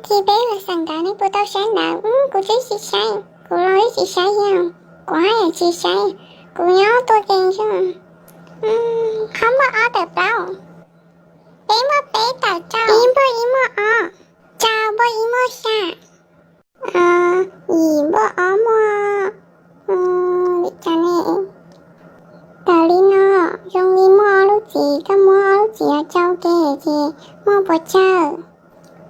Tsis, peb los xeem ntawv nej puas tau saib ntawv? Kuv twb tsis saib, kuv los twb tsis saib thiab. Kuv haj yam tsis saib, kuv nyob tua ke xwb. Qhov muaj ob tawm plaub, peb muaj peb tawm rau, ib npuaj ib muaj ob, rau npuaj ib muaj xya, yim npuaj ob muaj li cas ne? Raws li no, zoo li muaj ob lub txiv, koj muab ob lub txiv cau ke ces muaj puas tsawg?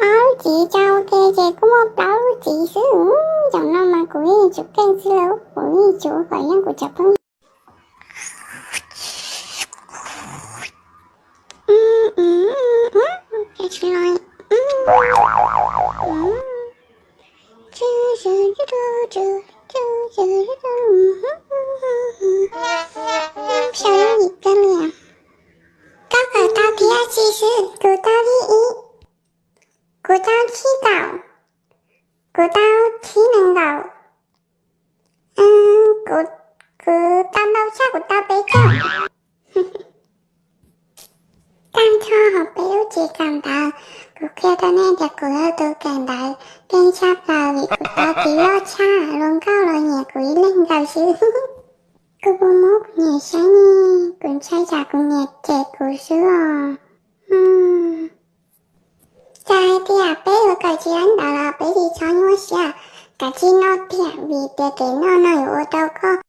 Ob lub txiv cau ke ces kuj muaj plaub lub txiv xwb. Zaum no mas kuv yeej tsum keej xwb lauj, kuv yeej tsum kom yeej kuv cov phooj ywg. Sau yooj yim kawg li. Koj kawm tau thib dab tsi xwb? Kuv tau thib ib. Kuv tau thib kaum. Kuv tau thib nees nkaum. Kuv, kuv tau ntau tshaj, kuv tau peb caug. Tag nrho hauv peb lub tsev kawm ntawv, kuv qhia rau nej tias kuv yog tus kawm ntawv keej tshaj plaws vim kuv tau tiv loj tshaj, hluas nkauj los nyiam kuv ib leeg nkawd xwb. Kuv puas muab kuv niam saib ne? Kuv ntshai tsam kuv niam cem kuv xwb os. Txawm hais tias peb yuav kawm tsis tau ntawv los peb tsis txhob nyuaj siab, kav tsij noj tiag vim tias kev noj no yuav ua rau koj